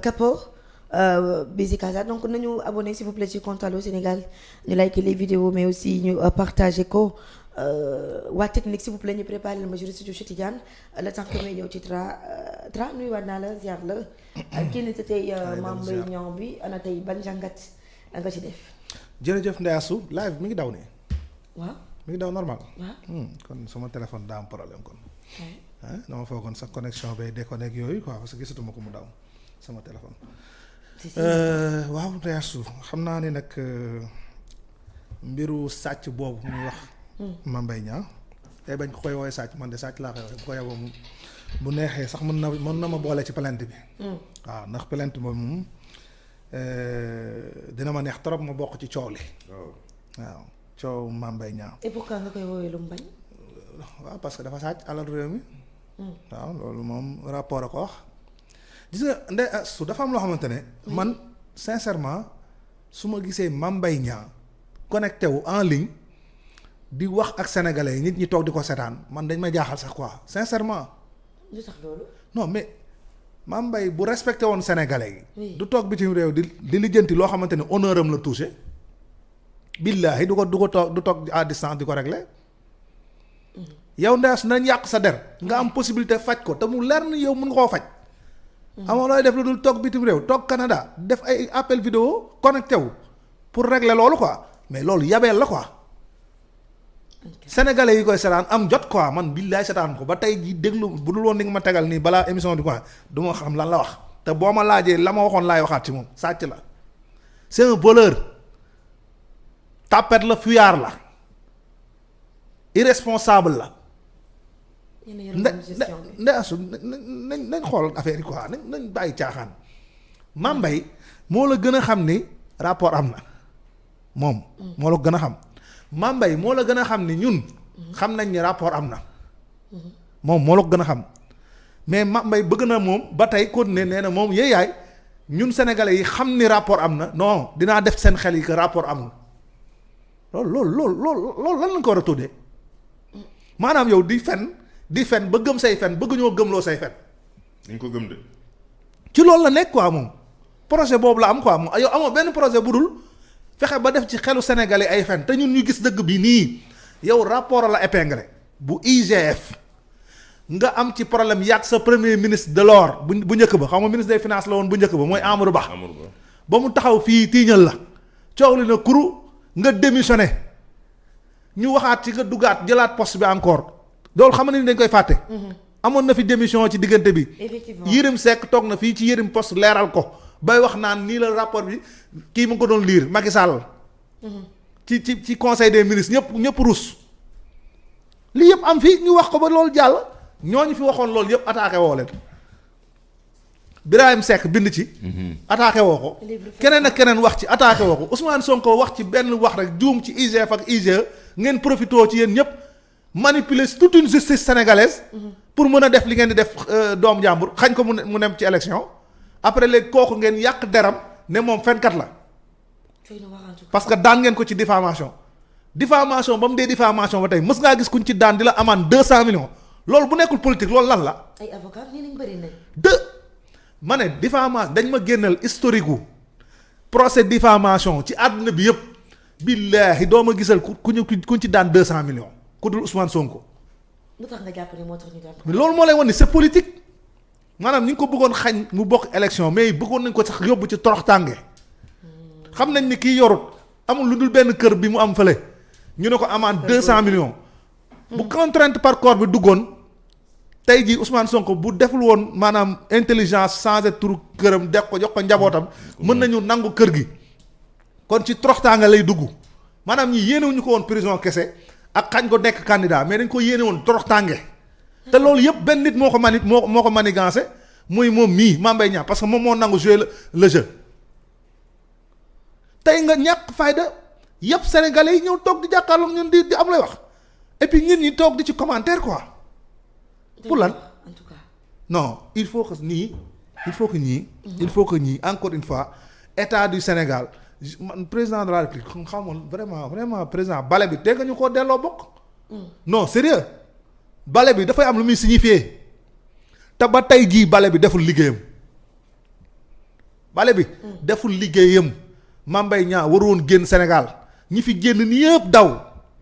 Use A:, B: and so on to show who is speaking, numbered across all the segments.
A: Capo Bisi Casa donc nañu abonné s'il vous plaît ci compte Allô Sénégal ñu liker les vidéos mais aussi ñu partager ko waa technique s'il vous plaît ñu préparer ma juriste Cheikh Tidiane le temps que may ñëw ci tra nuyuwaat naa la ziar la kii ni tey Mame Mbaye Niang bi ana tey ban jàngat nga ci def.
B: jërëjëf Ndeye Assou live mi ngi daw nii.
A: waaw
B: mi ngi daw normal.
A: waaw
B: kon sama téléphone daa am problème kon. dama foogoon sa connexion bay déconnecté yooyu quoi parce que gisatuma ko mu daw sama téléphone. waaw Ndeye Assou xam naa ni nag mbiru sàcc boobu muy wax. Mame Mbaye Niang tey bañ ko koy woowee sàcc man de sàcc laa koy woowee bu ko yeboo bu neexee sax mën na ma boole ci plainte bi. waaw ndax plainte moom dina ma neex trop ma bokk ci coow li. waaw coow Mame Mbaye Niang.
A: et pourquoi nga koy woowee lu mu bañ.
B: waaw parce que dafa sàcc alal réew mi. waaw loolu moom rapport a ko wax. gis nga Ndeye Assou dafa am loo xamante ne. man sincèrement su ma gisee Mame Mbaye Niang connecté wu en ligne di wax ak sénégalais yi nit ñi toog di ko seetaan man dañ may jaaxal sax quoi sincèrement.
A: lu tax loolu.
B: non mais Mame Mbaye bu respecté woon sénégalais yi.
A: Oui.
B: du toog bitim réew di lijjanti loo xamante ne honneur am la touché. billaahi du toog à distance di ko régler. yow Ndeye Assou nañ yàq sa der nga am possibilité faj ko te mu leer ni yow mun nga koo faj. amoo looy def lu dul toog bitim réew toog Canada def ay appel vidéo connecté wu pour régler loolu quoi mais loolu yabeel la quoi. sénégalais yi koy seetaan am jot quoi man billaay seetaan ko ba tey ji déglu bu dul woon ni nga ma tegal nii balaa émission bi quoi du ma xam lan la wax te boo ma laajee la ma waxoon laay waxaat ci moom sàcc la c'est un voleur tapette la fuyard la irresponsable la. Ndeye Assou nañ xool affaire yi quoi nañ bàyyi caaxaan. Mame Mbaye moo la gën a xam ni rapport am na moom. moo la gën a xam. Mame Mbaye moo la gën a xam ni ñun. xam nañ ni rapport am na. moom moo la ko gën a xam mais Mame Mbaye bëgg na moom ba tey continuer nee na moom yéeyaay ñun sénégalais yi xam ni rapport am na non dinaa def seen xel yi que rapport amul loolu lan lañ ko war a tuddee maanaam yow di fen ba gëm say fen bëgg ñoo gëmloo say fen.
C: dañ ko gëm de.
B: ci loolu la nekk quoi moom projet boobu la am quoi moom yow amoo benn projet bu dul fexe ba def ci xelu sénégalais ay fen te ñun ñu gis dëgg bi nii yow rapport la épinglé bu IGF nga am ci problème yàgg sa premier ministre de l'or bu njëkk ba xam nga ministre des finances la woon bu njëkk ba mooy Amadou Ba. ba mu taxaw fii tiiñal la coow li na kuru nga démissionné ñu waxaat ci nga duggaat jëlaat poste bi encore. loolu xam ni dañ koy fàtte. amoon na fi démission ci diggante bi.
A: effectivement
B: Yérim Seck toog na fii ci Yérim Post leeral ko bay wax naan nii la rapport bi kii mu ngi ko doon lire Macky Sall. ci conseil des ministres ñëpp rus. lii yëpp am fi ñu wax ko ba loolu jàll ñooñu fi waxoon loolu yëpp attaqué woo leen. Birahim Seck bind ci. attaqué woo ko. keneen ak keneen wax ci attaqué woo ko Ousmane Sonko wax ci benn wax rek juum ci IGF ak IGE ngeen profité ci yéen ñëpp. manipuler toute une justice sénégalaise pour mën a def li ngeen di def doom jàmbur xañ ko mu nem ci élection après léegi kooku ngeen yàq deram ne moom fenkat la parce que daan ngeen ko ci diffamation ba mu dee diffamation ba tey mës ngaa gis kuñ ci daan di la amaan 200 millions loolu bu nekkul politique loolu lan la
A: ay avocat nii nañ bëri nañ
B: ma ne diffamation dañ ma génnal historique gu procès diffamation ci àdduna bi yëpp billaahi doo ma gisal kuñ ci daan 200 millions ku dul Ousmane Sonko.
A: lu tax nga jàpp ne moo tax ñu jàpp.
B: mais loolu moo lay wan ni c'est politique maanaam ñu ngi ko bëggoon xañ mu bokk élection mais bëggoon nañ ko sax yóbbu ci torox tànge xam nañ ni kii yorut amul lu dul benn kër bi mu am fële ñu ne ko amaan 200 millions. bu contrainte par corps bi duggoon tey jii Ousmane Sonko bu deful woon maanaam intelligence changé turu këram def ko jox ko njabootam mën nañu nangu kër gi kon ci torox tànge lay dugg maanaam ñi yéenewuñu ko woon prison kese. ak xañ ko nekk candidat mais dañ ko yéene woon torox tànge te loolu yëpp benn nit moo ko manigancé muy moom mii Mame Mbaye Niang parce que moom moo nangu jouer le jeu tey nga ñàkk fayda yëpp sénégalais yi ñëw toog di jàkkaarloog ñun di am lay wax et puis nit ñi toog di ci commentaire quoi pour lan
A: en tout cas
B: non il faut que ñii encore une fois état du Sénégal man président de la République xamoon vraiment président bale bi dégg nga ñu koo delloo bokk. non sérieux bale bi dafay am lu muy signifier te ba tey jii bale bi deful liggéeyam pale bi deful liggéeyam. Mame Mbaye Niang waru woon génn Sénégal ñi fi génn ni yëpp daw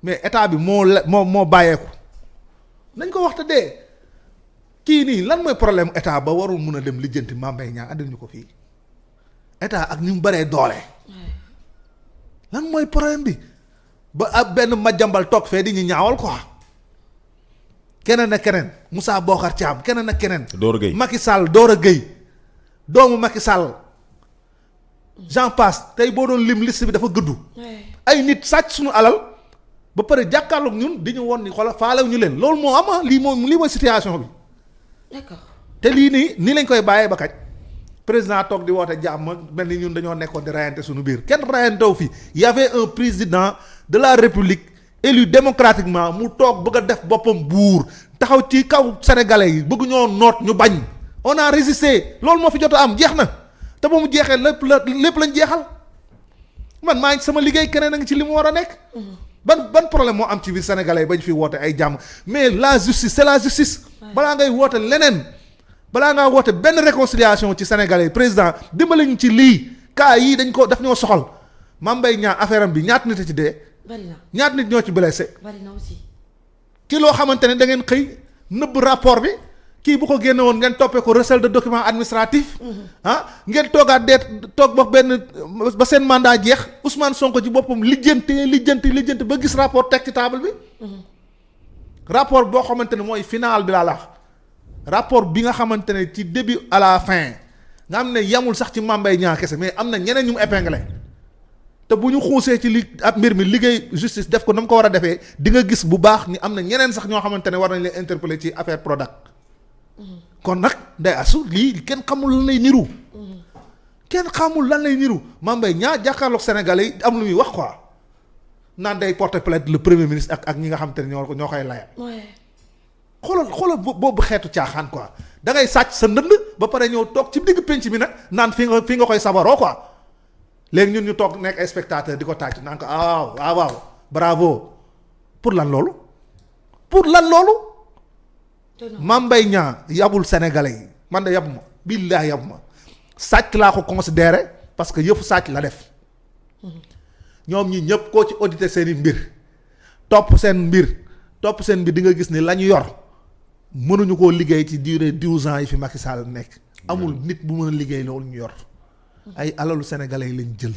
B: mais état bi moo bàyyeeku nañ ko waxta dee kii nii lan mooy problème état ba warul mun a dem lijjanti Mame Mbaye Niang andil ñu ko fii état ak ni mu bëree doole lan mooy problème bi ba ab benn majjambal toog fee di ñu ñaawal quoi keneen ak keneen Moussa Bocar Thiam keneen ak keneen.
C: Dora Gueye
B: Macky Sall Dora Gueye doomu Macky Sall j'en passe tey boo doon lim liste bi dafa gëddu. ay nit sàcc suñu alal ba pare jàkkaarloog ñun di ñu won ni xoolal faalew ñu leen loolu moo am lii mooy situation bi.
A: d'accord
B: te lii nii lañ koy bàyyee ba kañ président toog di woote jàmm mel ni ñun dañoo nekkoon di rayante suñu biir kenn rayantew fi y avait un président de la république élu démocratiquement mu toog bëgg a def boppam buur taxaw ci kaw sénégalais yi bëgg ñoo noot ñu bañ on a résisté loolu moo fi jot a am jeex na te ba mu jeexee lépp lañ jeexal man maa ngi sama liggéey keneen a ngi ci li mu war a nekk. ban problème moo am ci biir sénégalais yi bañ fi woote ay jàmm mais la justice c'est la justice. balaa ngay woote leneen balaa ngaa woote benn réconciliation ci sénégalais yi président dimbali ñu ci lii cas yii daf ñoo soxal Mame Mbaye Niang affaire am bi ñaata nit a ci dee.
A: bari na
B: ñaata nit ñoo ci blessé.
A: bari na aussi.
B: ci loo xamante ne da ngeen xëy nëbb rapport bi kii bu ko génne woon ngeen toppee ko recel de document administratif. Ngeen toogaat toog ba seen mandat jeex Ousmane Sonko ci boppam lijjanti ba gis rapport teg ci table bi. rapport boo xamante ne mooy final bi laa la wax rapport bi nga xamante ne ci début à la fin nga xam ne yamul sax ci Mame Mbaye Niang kese mais am na ñeneen ñu mu épinglé te bu ñu xuusee ci ab mbir mi liggéey justice def ko na mu ko war a defee di nga gis bu baax ni am na ñeneen sax ñoo xamante ne war nañ leen interpeller ci affaire Prodac. kon nag day asu lii kenn xamul lan lay niru. kenn xamul lan lay niru Mame Mbaye Niang jàkkaarloog Sénégalais yi am lu muy wax quoi naan day porter plainte le premier ministre ak ñi nga xamante ne ñoo koy layal. xoolal boobu xeetu caaxaan quoi da ngay sàcc sa ndënd ba pare ñëw toog ci digg penc mi nag naan fi nga koy sabaroo quoi léegi ñun ñu toog nekk ay spectateur di ko tàcc naan ko waaw bravo pour lan loolu. Mame Mbaye Niang yabul sénégalais yi man de yabu ma billaahi yabu ma sàcc laa ko considéré parce que yëfu sàcc la def ñoom ñi ñëpp koo ci audité seen i mbir topp seen mbir di nga gis ni la ñu yor mënuñu koo liggéey ci durée 12 ans yi fi Macky Sall nekk amul nit bu mën a liggéey loolu ñu yor ay alalu sénégalais yi lañ jël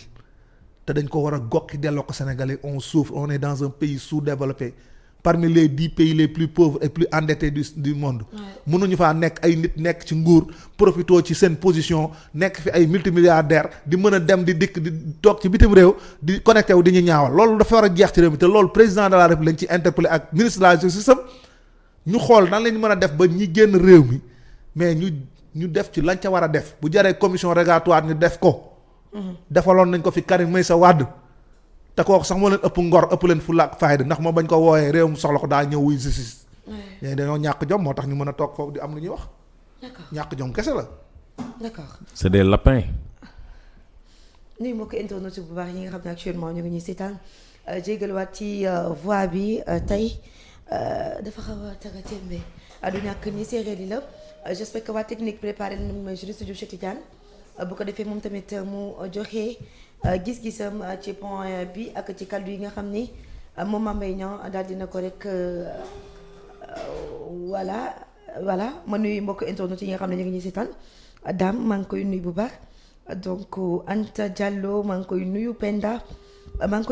B: te dañ ko war a gokki delloo ko sénégalais on souffre on est dans un pays sous-développé parmi les 10 pays les plus pauvres et plus endettés du monde. mënuñu faa nekk ay nit nekk ci nguur profitoo ci seen position nekk fi ay multimilliardaires di mën a dem di dikk di toog ci bitim réew di connecté wu di ñu ñaawal loolu dafa war a jeex ci réew mi te loolu président de la République lañ ci interpellé ak ministre de la justice ñu xool nan lañ mën a def ba ñi génn réew mi mais ñu def ci lañ ca war a def bu jaree commission rogatoire ñu def ko. defaloon nañ ko fi Karim Meïssa Wade. te kooku sax moo leen ëpp ngor ëpp leen fulla ak fayda ndax moo bañ ko wooyee réew mu soxla ko daa ñëw wuy justice. mais dañoo ñàkk jom moo tax ñu mën a toog foofu di am lu ñuy wax.
A: d'accord
B: ñàkk jom kese la.
A: d'accord.
C: c'est des lapins.
A: nuyu mbokki internet bu baax yi nga xam ne actuellement ñu ngi ñuy seetaan jégaluwaat ci voix bi tey dafa xaw a taga témbe du ñàkk ni séeréer yi la j'espère que waa technique préparé nañu juriste Cheikh Tidiane bu ko defee moom tamit mu joxe. gis-gisam ci point bi ak ci kàddu yi nga xam ni moom Mame Mbaye Niang daal dina ko rek voilà ma nuyu mbokk internet yi nga xam ne ñu ngi ñuy seetaan Dame maa ngi koy nuyu bu baax donc Anta Diallo maa ngi koy nuyu Penda maa ngi koy